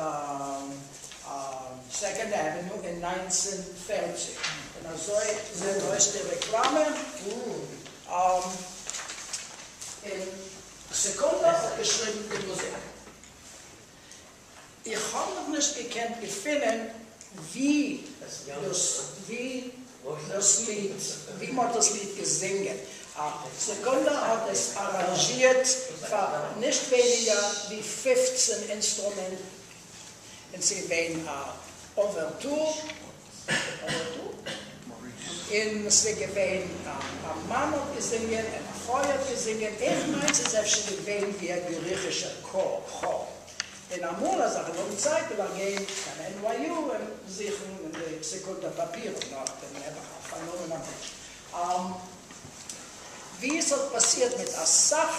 סעקאנד עוועניו אין 1940, און אזוי זעט אויס די רעקלאמע. און סעקונדא האט געשריבן די מוזיק. איך האב נאך נישט געקענט געפינען ווי דאס ווי דאס ליד ווי מ'האט דאס ליד געזינגען. סעקונדא האט עס אראנזשירט פאר נישט ווייניגער ווי 15 אינסטרומענטן, און ס'איז געווען א אווערטור, און ס'איז געווען א מאן האט געזינגען און א פרוי האט געזינגען, איך מיין ס'איז אפשר געווען ווי א גריכישער כאר. און אמאל אז איך וועל האבן צייט וועל איך גיין קיין NYU און זוכן אין די סעקונדא פאפירן נאר איך בין נעבעך א פארנומענער מענטש. ווי עס האט פאסירט מיט אסאך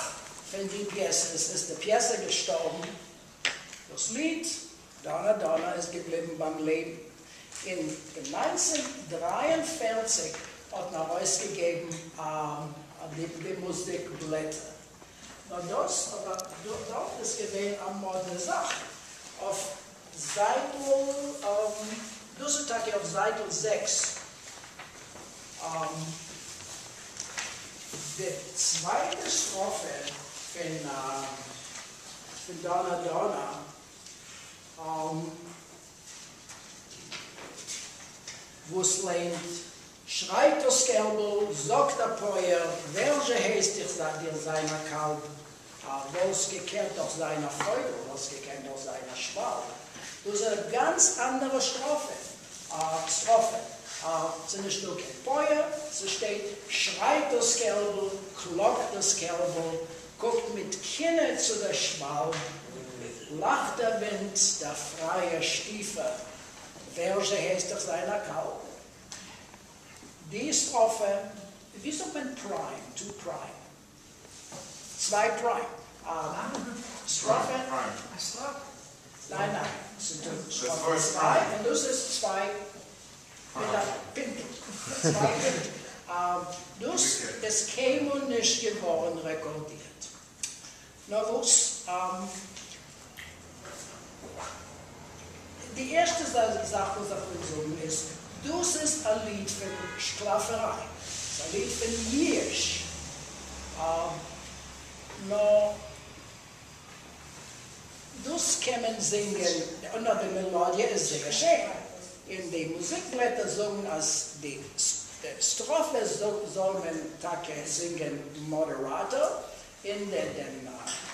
פון די פיעסעס איז די פיעסע געשטארבן, דאס ליד דאנא דאנא איז געבליבן ביים לעבן. אין 1943 האט מען ארויסגעגעבן די מוזיק בלעטער. נאר דאס אבער דארט איז געווען א מאדנע זאך אויף זייטל, דאס איז טאקע אויף זייטל זעקס, די צווייטע סטראפע פון דאנא דאנא, וואס לייענט, שרייט דאס קעלבל, זאגט דער פויער, ווער זשע הייסט דיך דיר זיין א קאלב, וואלסט געקענט דאך זיין א פויגל, וואלסט געקענט דאך זיין א שוואלב. דאס איז א גאנץ אנדערע שטראפע, סטראפע. ס'איז נישט דא קיין פויער, ס'שטייט, שרייט דאס קעלבל, קלאגט דאס קעלבל, קוקט מיט קינאה צו דער שוואלב, לאכט דער ווינט, דער פרייער שטיפער, ווער זשע הייסט דיך זיין א קאלב? די סטראפע, ווי זאגט מען פריים? טו פריים? צוויי פריים. סטראפע? ניין ניין, ס'איז דא סטראפע צוויי און דאס איז צוויי מיט א פינטל. צוויי פינטל. דאס איז קיינמאל נישט געווארן רעקארדירט. נאר וואס? די ערשטע זאך וואס איך וויל זאגן איז, דאס איז א ליד פון שקלאפעריי, ס'איז א ליד פון ייאוש, נאר דאס קען מען זינגען, נאר די מעלאדיע איז זייער שיין, און די מוזיק בלעטער זאגן אז די סטראפע זאל מען טאקע זינגען מאדעראטא, און דעם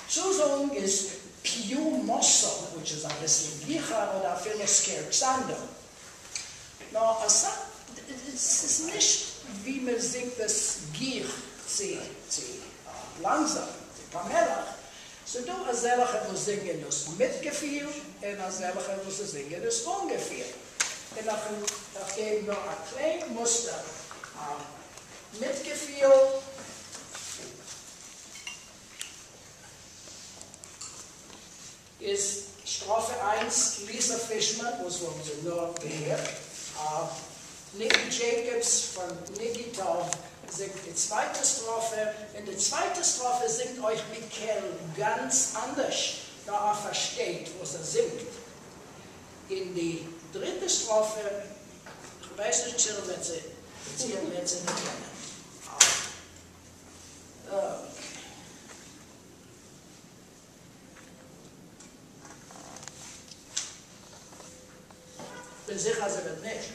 צוזאנג איז פיו מאסא, וויטש איז אביסל גיכער אדער אפילו סקערצאנדא. נאר אסאך, ס'איז נישט ווי מען זינגט עס גיך צו צו לאנגזאם, צו פאמעליך. ס'דא אזעלכע וואס זינגען דאס מיט געפיל, און אזעלכע וואס זינגען עס אן געפיל. און איך וועל געבן נאר א קליין מוסטער מיט געפיל. איז סטראפע איינס ליסא פישמאן וואס האבן זיי נאר געהערט, ניקי דזשעיקאבס פון ניקי טוב זינגט די צווייטע סטראפע, און די צווייטע סטראפע זינגט אויך מיקעל גאנץ אנדערש, נאר ער פארשטייט וואס ער זינגט. אין די דריטע סטראפע, כ'ווייס נישט צו איר וועט זי צו איר וועט זי נישט קענען. אקעי. כ'בין זיכער אז ער וועט נישט.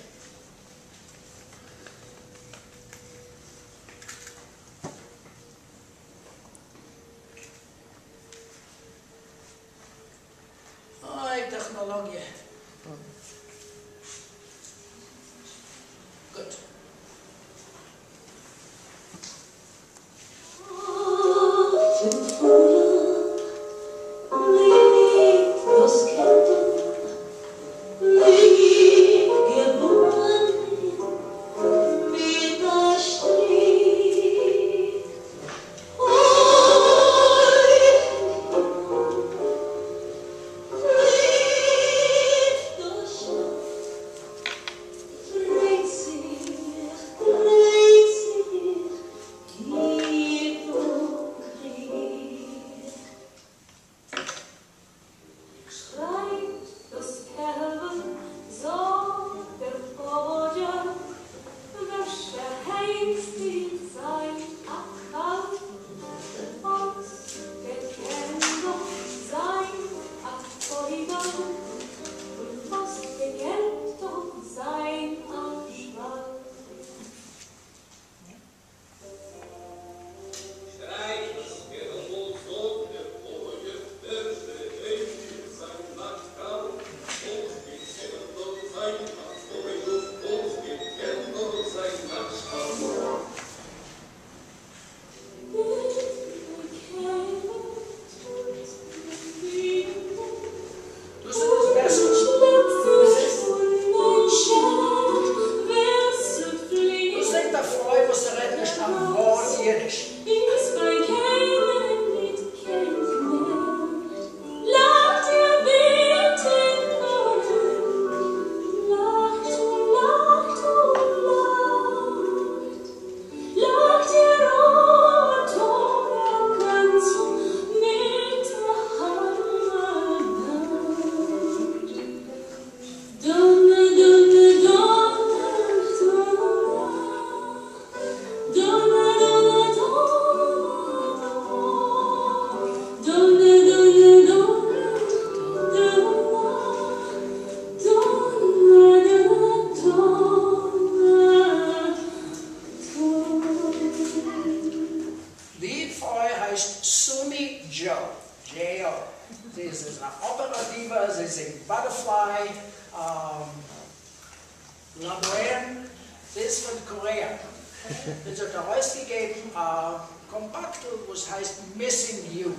אוי טעכנאלאגיע. גוט. צום פֿרילינג ליגט דאָס קעלבל, ליב געבונדן מיט אַ שטריק. א אפערא דיווא, זי זינגט Butterfly, La Bohème, זי איז פון קארעא, און זי האט ארויסגעגעבן א קאמפאקטל וואס הייסט Missing You,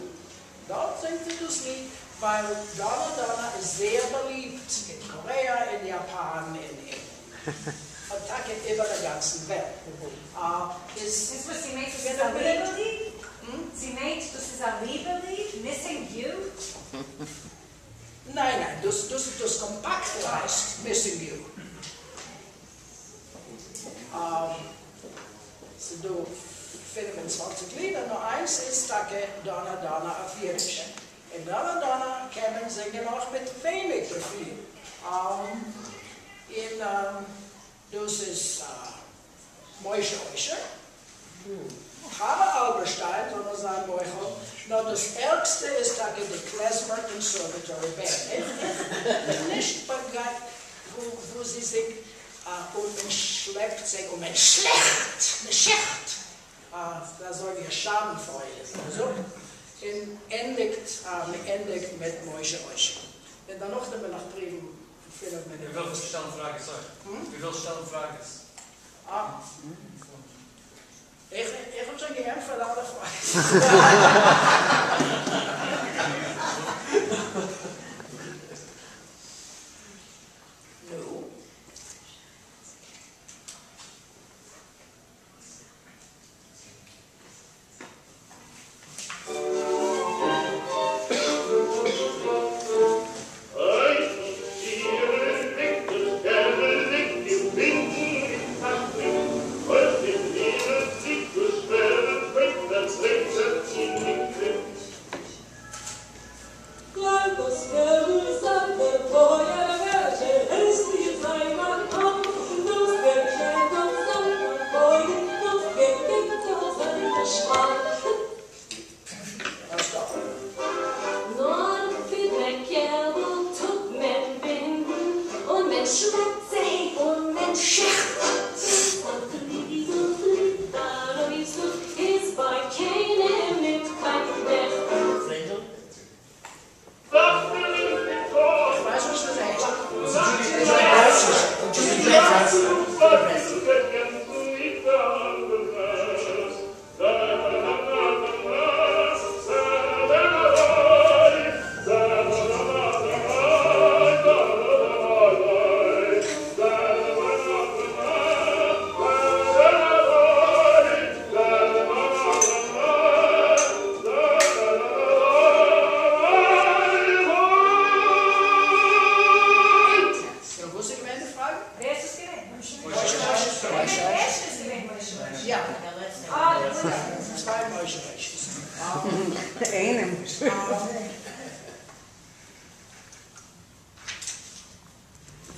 דארט זינגט זי דאס ליד ווייל דאנא דאנא איז זייער באליבט אין קארעא, אין יאפאן, אין און טאקע איבער דער גאנצן וועלט. איז דאס וואס זי מיינט דאס איז א ליבע ליד? זי מיינט דאס איז א ליבע ליד? Missing You? ניין ניין, דאס דאס דאס קאמפאקטל הייסט Missing You. ס'איז דא 25 לידער, נאר איינס איז טאקע דאנא דאנא אויף אידיש. און דאנא דאנא קען מען זינגען אויך מיט ווייניג געפיל. און דאס איז משה אוישער. חוה אלברשטיין, זאל מיר זיין מוחל, נאר דאס ערגסטע איז טאקע די Klezmer Conservatory Band. איך בין נישט באגייט וואו זי זינגט און מען שלעפט זיי און מען שלעכט, מען שעכט, אזוי ווי א שאדנפרוידע זאגט, און ענדיגט, מען ענדיגט מיט משה אוישער. און דערנאך וועל איך פרואוון פינף מינוט. איך וויל שטעלן פראגעס אויך. איך וויל שטעלן פראגעס. אה. איך האב שוין געענטפערט אלע פראגעס. נו.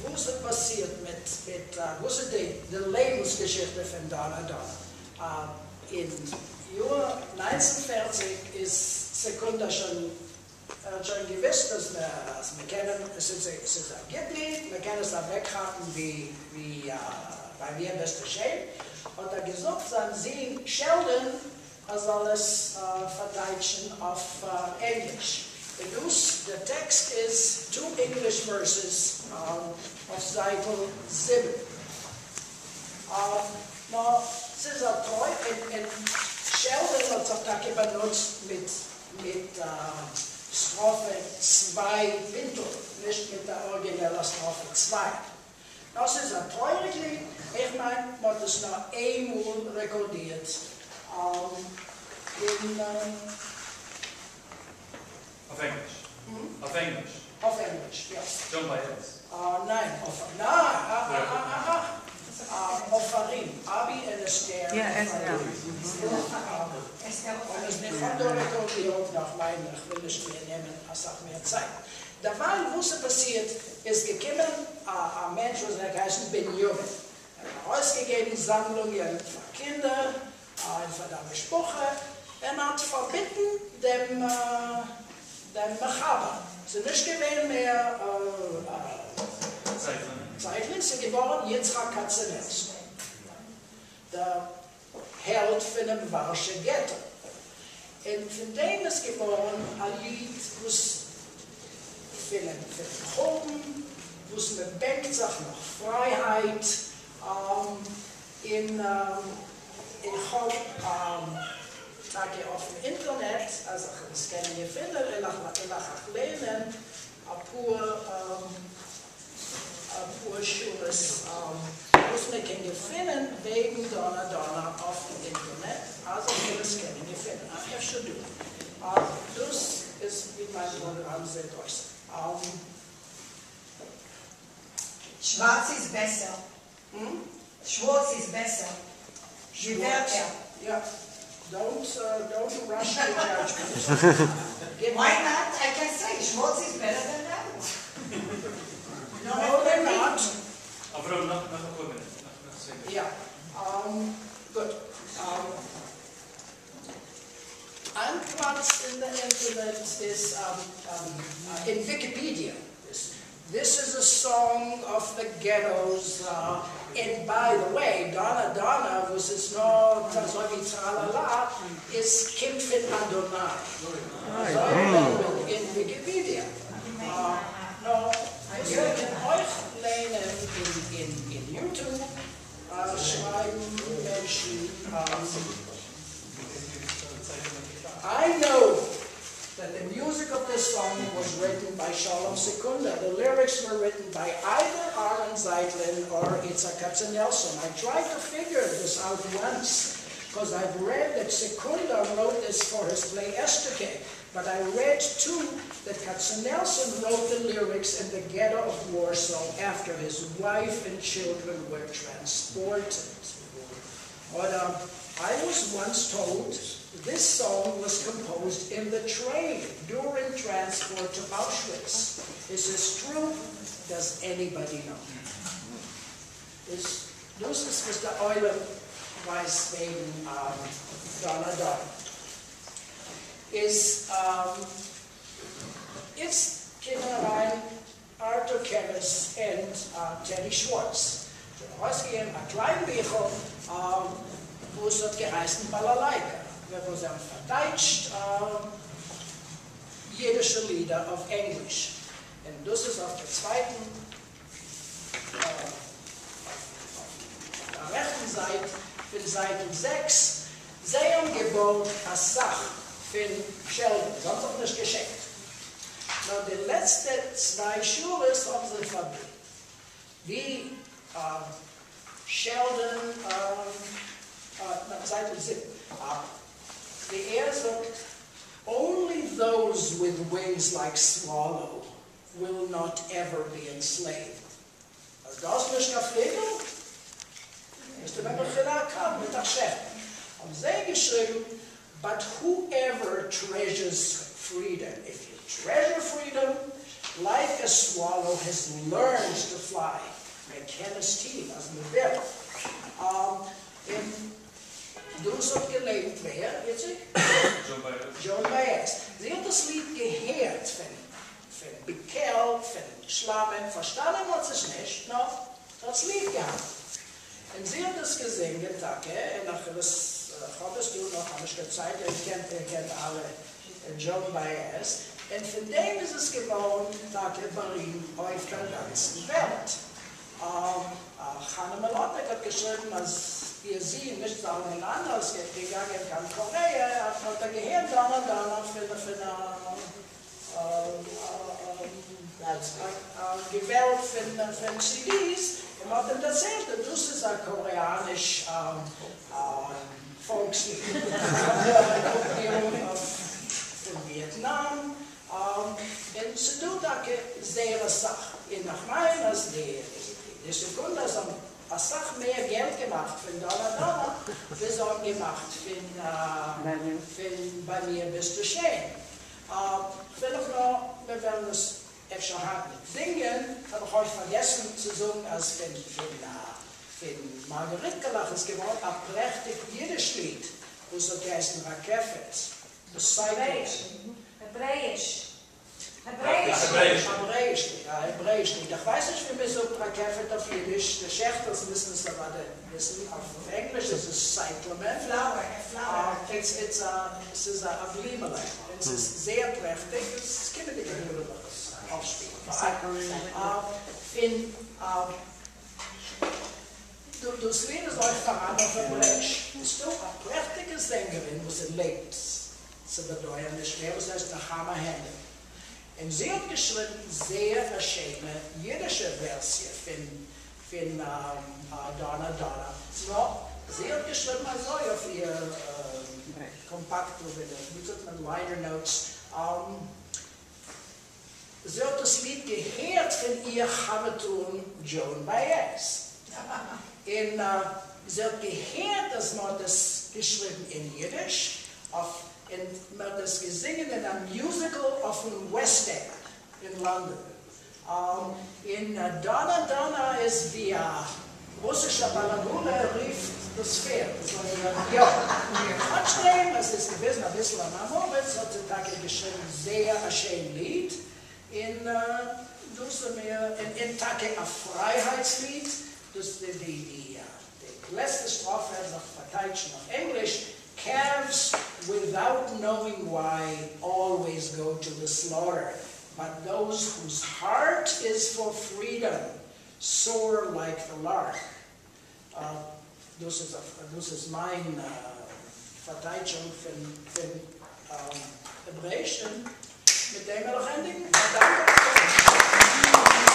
וואס האט פאסירט מיט מיט וואס איז די די לעבנסגעשיכטע פון דאנא דאנא? אין יאר 1940 איז סעקונדא שוין ער האט שוין געוויסט אז אז מען קען אים עס איז עס איז א גוט ליד מען קען עס אוועקכאפן ווי ווי ביי מיר ביסטו שיין האט ער געזאגט זיין זון שעלדאן ער זאל עס פארטייטשן אויף ענגליש. און דאס, דער טעקסט איז two English verses אויף זייטל 7. נאר ס'איז א טרוי, און שעלדאן האט זיך טאקע באנוצט מיט מיט סטראפע צוויי פינטל, נישט מיט דער אריגינעלער סטראפע צוויי. נאר ס'איז א טרויעריג ליד, איך מיין מ'האט עס נאר איינמאל רעקארדירט אין. אויף ענגליש? אויף ענגליש? אויף ענגליש, יא. דזשאן בייעז? ניין, אויף, ניין, אה אה אויף א רים, אבי און אסתר אויף א רים. און עס איך האב דא רעקארדירט נאך מיין, איך וויל נישט מער נעמען אסאך מער צייט. דערווייל וואס איז פאסירט איז געקומען א א מענטש וואס האט געהייסן בנימין, ער האט ארויסגעגעבן זאמלונגען פאר קינדער און פאר דער משפחה, און האט פארביטן דעם דעם מחבר, ס'איז נישט געווען מער צייטלין, ס'איז געווארן יצחק קאצענעלסאן, דער העלד פונעם ווארשע געטא, און פון דעם איז געווארן א ליד וואס. פֿונעם חורבן, וואָס מע בענקט זיך נאָך פֿרײַהייט. און איך האָב טאַקע אויפֿן אינטערנעט, אַז איך וועל עס קענען געפֿינען, וועל איך אײַך לייענען אַ פּאָר אַ פּאָר שורות, וואָס מע קען געפֿינען וועגן דאָנאַ דאָנאַ אויפֿן אינטערנעט, אַז איך וועל עס קענען געפֿינען. אפֿשר דאָ. דאָס איז ווי מײַן פּראָגראַם זעט אויס. שוואַרץ איז בעסער. שוואַרץ איז בעסער. די ווערטער. Yeah. Don't rush to judgment. Why not? I can say שוואַרץ is better than that one. No, they're not. אַבֿרהם, נאָך אַ פּאָר מינוט. נאָך 10 מינוט. Yeah. Good. איין פּלאַץ אין דער אינטערנעט איז in Wikipedia. This is a song of the ghettos. And by the way, Donna Donna, וואָס איז נאָר אַזוי ווי Tralala, איז קומט פֿון אדוני. In Wikipedia. No, איר קענט אײַך לייענען אין YouTube, שרײַבן מענטשן. I know that the music of this song was written by Shalom Secunda. The lyrics were written by either Aaron Zeitlin or Itzhak Katzenelson. I tried to figure this out once, because I've read that Secunda wrote this for his play Estherke, but I read too that Katzenelson wrote the lyrics in the ghetto of Warsaw after his wife and children were transported. But I was once told this song was composed in the train during transport to Auschwitz. Is this true? Does anybody know? איז, דאָס איז, וואָס דער עולם ווייסט וועגן Donna Donna. איז, איצט קומען אַרײַן Arthur Kerres and Teddy Schwartz. אַרויסגעגעבן אַ קליין ביכל, וווּ עס האָט געהייסן באַלאַלײַקע, וווּ זיי האָבן פֿאַרטײַטשט ייִדישע לידער אויף ענגליש. און דאָס איז אויף דער צווייטן, אויף דער רעכטן זײַט, פֿון זײַט 6, זיי האָבן געבאָרגט אַ סך פֿון Sheldon. זיי האָבן זיך נישט געשעמט. נאָר די לעצטע צוויי שורות האָבן זיי פֿאַרבליבן. ווי Sheldon, זײַט 7, ווי ער זאָגט, only those with wings like swallow will not ever be enslaved. אַז דו האָסט נישט קיין פֿליגל, ביסטו במחילה קאַם מיט אַ שעפּ. האָבן זיי געשריבן, but whoever treasures freedom, if you treasure freedom, like a swallow has learned to fly. מען קען עס טאָן, אַז מען וויל. און דאָס האָט געלייענט ווער, איציק? Joan Baez. Joan Baez. זי האָט דאָס ליד געהערט פֿון Bikel, פֿון Schlamme, פֿאַרשטאַנען האָט זי עס נישט, נאָר זי האָט עס ליב געהאַט. און זי האָט עס געזונגען, טאַקע, און נאָך עס, האָב עס דאָ נאָך האָב איך געצייגט, איר קענט אַלע Joan Baez. און פֿון דעם איז עס געוואָרן, טאַקע באַרימט אויף דער גאַנצן וועלט. חנה מלאָטניק האָט געשריבן, אַז איר זון, נישט זלמן אַנדערס, געגאַנגען קיין קאָרעע, האָט ער געהערט Donna Donna פֿון געוועלב פֿון CDs, און מ'האָט אים דערציילט, אַז דאָס איז אַ קאָרעאַניש פֿאָלקסליד. פֿון וויעטנאַם. און ס'דאָ טאַקע זייער אַ סך. און איך מיין, אַז די סעקונדעס האָבן אַ סך מער געלט געמאַכט פֿון Donna Donna, ווי זיי האָבן געמאַכט פֿון בײַ מיר ביסטו שיין. איך וויל נאָך, מיר וועלן עס אפֿשר הײַנט נישט זינגען, האָב איך אויך פֿאַרגעסן צו זאָגן, אַז פֿון מאַרגאַריטקעלעך איז געוואָרן אַ פּרעכטיק ייִדיש ליד, וואָס האָט געהייסן רכפֿת. דאָס העברעיִש. העברעיִש. העברעיִש. העברעיִש. העברעיִש, יאָ, העברעיִש נישט. איך ווייס נישט, ווי מען זאָגט רכפֿת אויף ייִדיש. די שעכטערס מוזן עס אָבער וויסן. אויף ענגליש איז עס cyclamen. Flower, a flower. עס איז אַ בלימעלע. עס איז זייער פּרעכטיק. עס איז קומענדיקע יאָר אויפֿשפּילן. פון דאס ליד איז אויך פאראן אויף העברעיש. איז דא א פרעכטיגע זענגערין וואס זי לעבט צו באדויערן נישט מער וואס הייסט נחמה הענדל און זי האט געשריבן זייער א שיינע אידישע ווערסיע פון פון דאנא דאנא נאר זי האט געשריבן אזוי אויף איר קאמפאקט ווי זאגט מען ליינער נאוטס זי האט דאס ליד געהערט פון איר חבר'טארין דזשאון בייעז, און זי האט געהערט אז מען האט עס געשריבן אין אידיש, אויף און מען האט עס געזינגען אין א מיוזיקל אויפן וועסט ענד אין לאנדאן. און דאנא דאנא איז ווי א רוסישער בעל עגלה רופט דאס פערד, יא, כאטש דעם אז ס'איז געוועזן אביסל אן עם הארץ האט זי טאקע געשריבן זייער א שיין ליד, און דאס איז מיר, און טאקע א פרייהייטס ליד, דאס די די די לעצטע סטראפע וועל איך פארטייטשן אויף ענגליש, Calves without knowing why always go to the slaughter, but those whose heart is for freedom soar like the lark. דאס איז דאס איז מיין פארטייטשונג פון פון העברעיש, און מיט דעם וועל איך ענדיגן. א דאנק אייך.